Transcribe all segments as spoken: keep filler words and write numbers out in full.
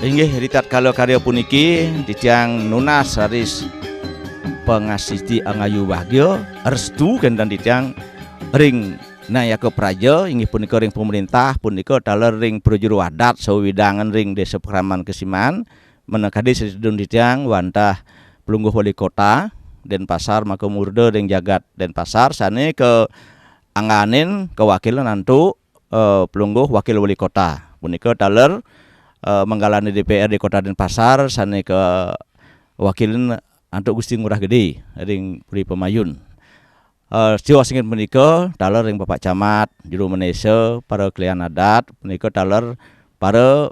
Inggih, ritatkala karya puniki titiang nunas raris pangastiti angayu bagia, restu kénten titiang ring nayaka praja, inggih punika ring pamréntah, punika taler ring prajuru adat sawidangan ring Désa Pakraman Kesiman, menakadi sritedun titiang wantah Pelungguh Wali Kota Denpasar, maka murda ring jagat Denpasar sané kaangganin kawakilan antuk eh, Pelungguh Wakil Wali Kota. Punika taler, eh, manggalané D P R D Kota Denpasar sané kawakilin antuk Gusti Ngurah Gedé ring Puri Pamayun. Eh, siwa singin punika taler ring Bapak Camat, Juru Manésa, para klian adat, punika taler para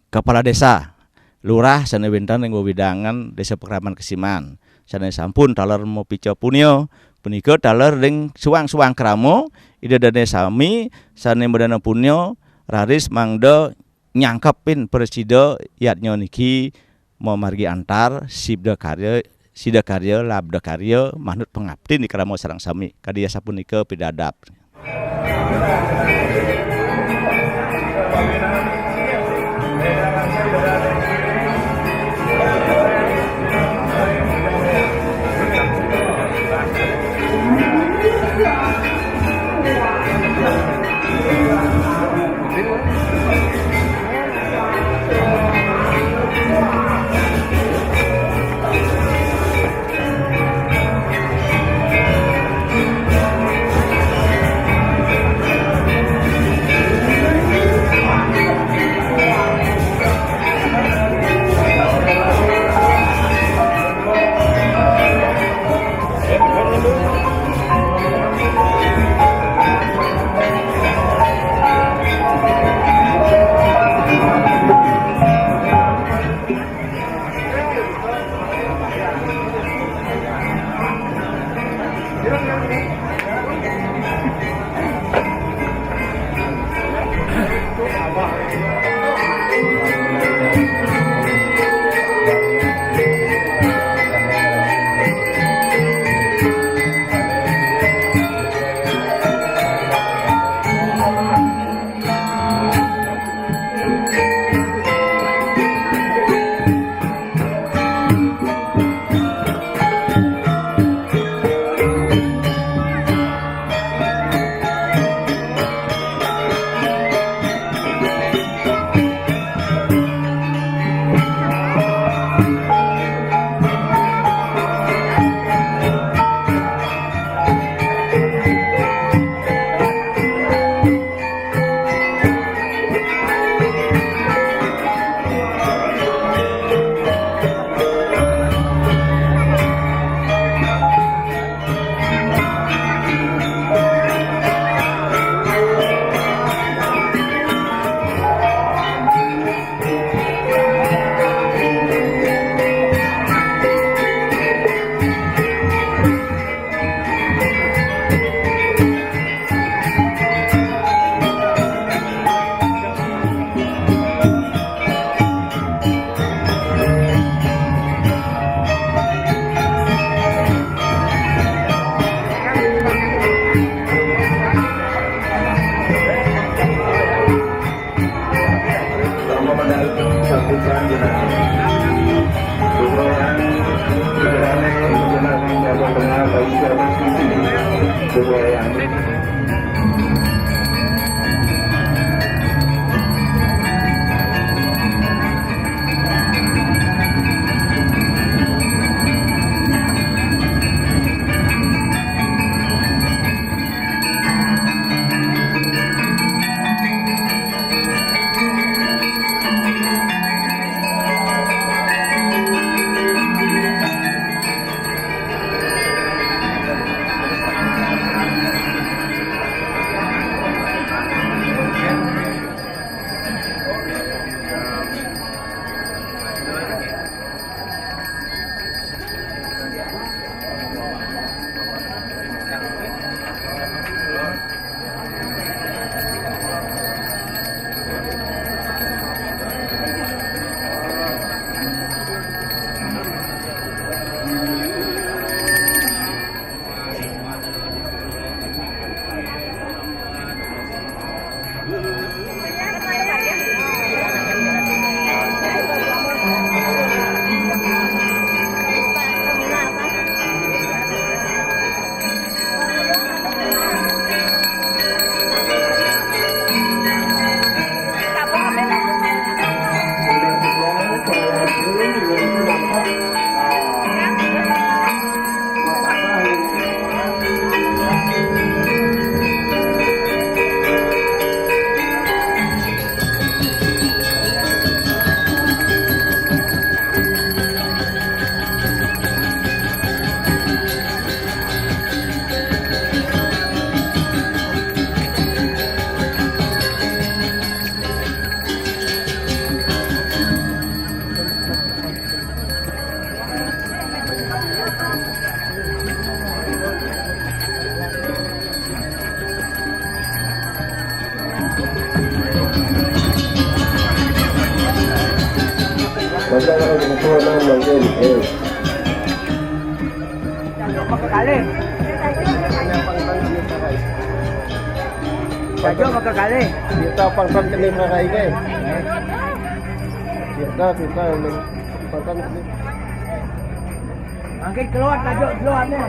kepala desa, lurah sané wénten ring wewidangan Désa Pakraman Kesiman, sané sampun taler mapica punia, punika taler ring suang-suang krama Ida Dané sami sané madana punia, raris mangda nyangkepin prasida yadnya niki mamargi antar sibda karya, sida karya, labda karya, manut pangaptin di krama sareng sami. Kadi asapunika pidadab. Tajo maka kali. Kita pangsan kene maka ini. Kita, kita pangsan kene. Makin keluar tajo dulu aneh.